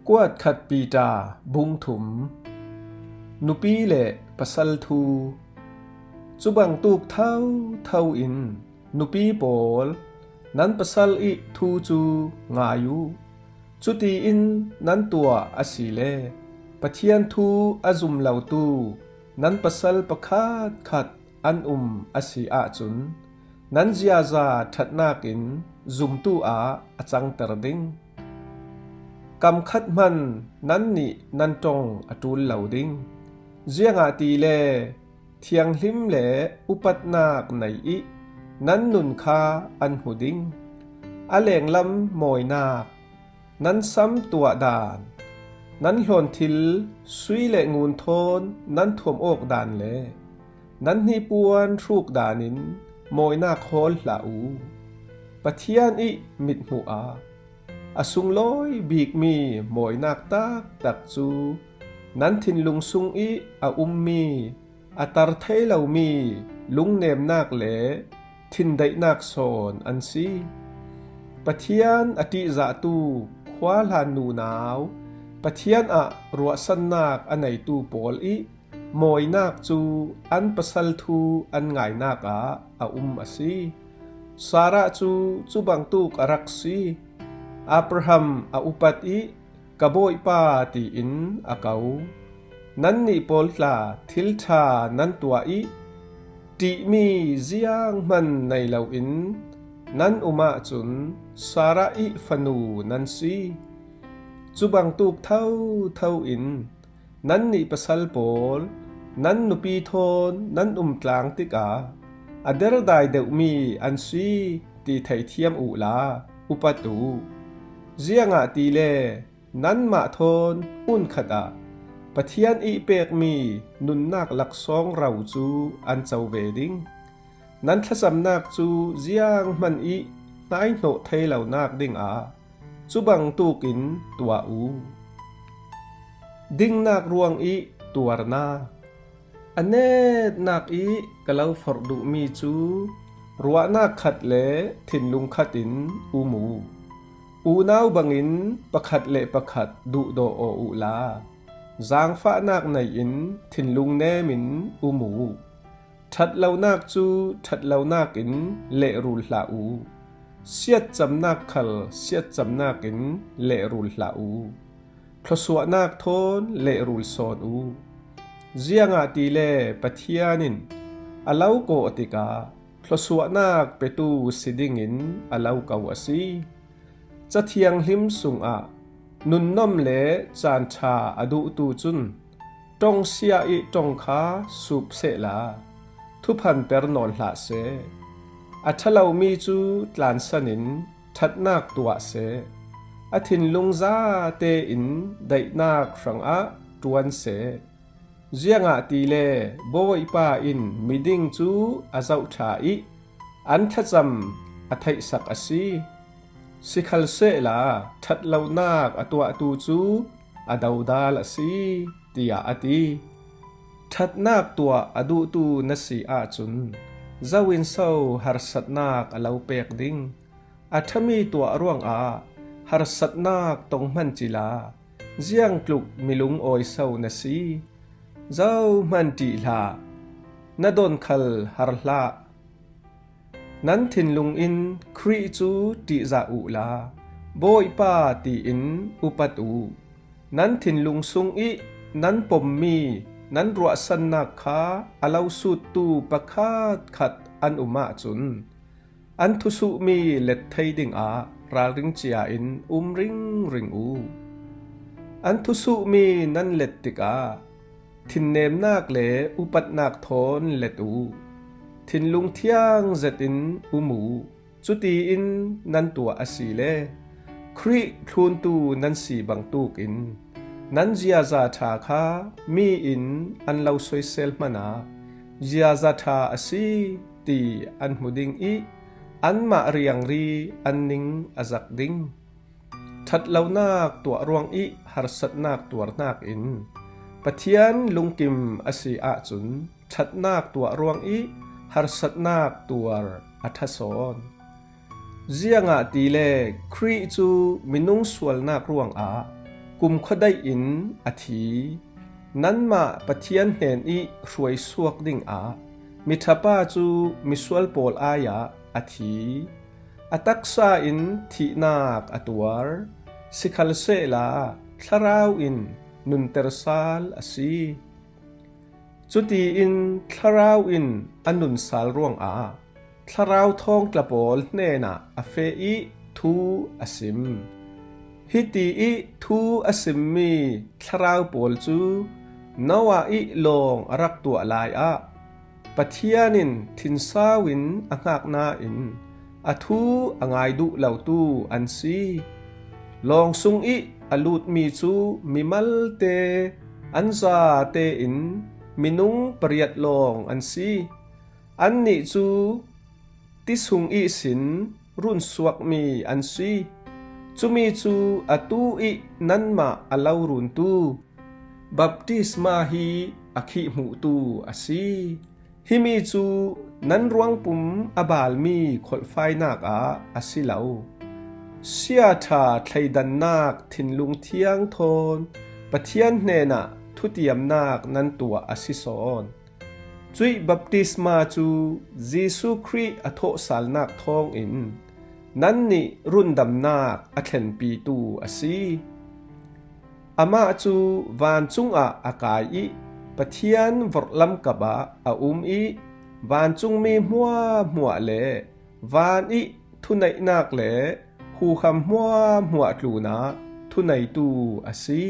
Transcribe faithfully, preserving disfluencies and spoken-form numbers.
Puat khat Peter bung thum. Nupi le pasal thu. Cubangtuk thotho in nupi pawl, nan pasal ih thu cu ngai uh. Cutiin nan tuah asile Pathian thu a zum lotu nan pasal pakhatkhat an um a si ahcun, nan ziaza ṭhatnak in zumtu ah a cangter ding. Kam khat hman nannih nan ṭong a ṭul lo ding. Ziangahtile thianghlim le upatnak nei ih nan nun kha an hmu ding. A lenglam mawinak, nan sam tuah dan, nan hlawnthil sui le ngun thawn nan thuam awk dan le nan hnipuan hruk dan in mawinak hawl hlah uh. Pathian ih mithmuh ah a sunglawi bikmi mawinak taktak cu nan thinlung sung ih a ummi a tar thei lomi lungnemnak le thindaihnak sawn an si. Pathian a ṭihzahtu khuahlan nunau, Pathian ah ruahsannak a neitu pawl ih mawinak cu an pasal thu an ngainak ah a um a si. Sarah cu cubangtuk a rak si. Abraham a upat ih, "Ka bawipa," tiin a ko. Nannih pawl tla thil ṭha nan tuah ih ṭihmi zianghman nei loin nan um ahcun Sarah ih fanu nan si. Cubangtuk thotho in nannih pasal pawl nan nupi thawn nan um tlang tikah a derdai deuhmi an si ti theithiam uhla upat uh. Ziangahtile nanmah thawn hmunkhat ah Pathian ih pekmi nunnak laksawng ro cu an co ve ding. Nan thlacamnak cu zianghman ih hnaihnawh thei lonak dingah cubangtuk in tuah uh. Dingnak ruangih tuarnak. A netnak ih ka lo forh duhmi cu ruahnak khat le thinlung khat in um uh. Unau bangin pakhat le pakhat duhdaw aw uhla, zaangfahnak nei in thinlung nem in um uh. Ṭhat lonak cu ṭhat lonak in lehrul hlah uh. Siatcamnak khal siatcamnak in lehrul hlah uh. Thluasuahnak thawn lehrul sawn uh. Ziangahtile Pathian in a lo kawh tikah thluasuahnak petu si dingin a lo ko a si. Ca thianghlim sungah nunnom le caan ṭha a duhtu cun ṭongsia ih ṭong kha sup sehla, thuphan per nawn hlah seh. A ṭha lomi cu tlansan in ṭhatnak tuah seh. A thinlung zate in daihnak hrangah ṭuan seh. Ziangahtile Bawipa in miding cu a zohṭha ih an thlacam a theihsak a si. Sikhalsehla ṭhat lonak a tuahtu cu a dodal a si, tiah a ti. Ṭhatnak tuah a duhtu na si ahcun zo in so harsatnak a lo pek ding? A ṭhami tuah ruangah harsatnak tong hman cila, ziangtluk milung awi so na si? Zohman ṭih hlah, na don khal har hlah. Nan thinlung in Khrih cu ṭihzah uhla, Bawipa tiin upat uh. Nan thinlung sungih nan pommi nan ruahsannak kha a lo suttu pakhatkhat an um ahcun, an thusuhmi let thei dingah ralring cia in um ringring uh. An thusuhmi nan let tikah thinnemnak le upatnak thawn let uh. Thinlung thiang zetin um uh. Cutiin nan tuah asile Khrih thluntu nan si bangtukin nan ziaza ṭha kha mi in an lo soisel hmanah ziaza ṭha a si ti an hmu ding ih anmah riangri an ning a zak ding. Ṭhat lonak tuah ruangih harsatnak tuarnak in Pathian lungkim a si ahcun, ṭhatnak tuah ruangih harsatnak tuar a ṭha sawn. Ziangahtile Khrih cu minung sualnak ruangah kumkhuadeih in a thi. Nanmah Pathian hnen ih hruaisuak dingah miṭhapa cu misual pawl ai-ah a thi. A taksa in thihnak a tuar, sikhalsehla thlarau in nunter sal a si. Cutiin thlarau in a nun sal ruangah thlarau thawngtla pawl hnenah a feh ih thu a sim. Hiti ih thu a simmi thlarau pawl cu Noah ih lawng a rak tuah lai-ah Pathian in thinsau in a hngak nain a thu a ngai duh lotu an si. Lawng sung ih a lutmi cu mimalte an zate in minung pariat lawng an si. Annih cu ti sung ihsin runsuakmi an si. Cumi cu atu ih nanmah a lo runtu baptisma hi a khihhmuhtu a si. Himi cu nan ruangpum a balmi kholhfainak ah a si lo. Siaṭha thleidannak thinlung thiang thawn Pathian hnenah thutiamnak nan tuah a si sawn. Cuih baptisma cu Jesuh Khrih a thawhsalnak thawngin nannih rundamnak a thlenpitu a si. Amah cu vancung ah a kai ih Pathian vorhlam kapah a um ih vancungmi hmuahhmuah le van ih thuneihnak le huham hmuahhmuah tlunah thuneitu a si.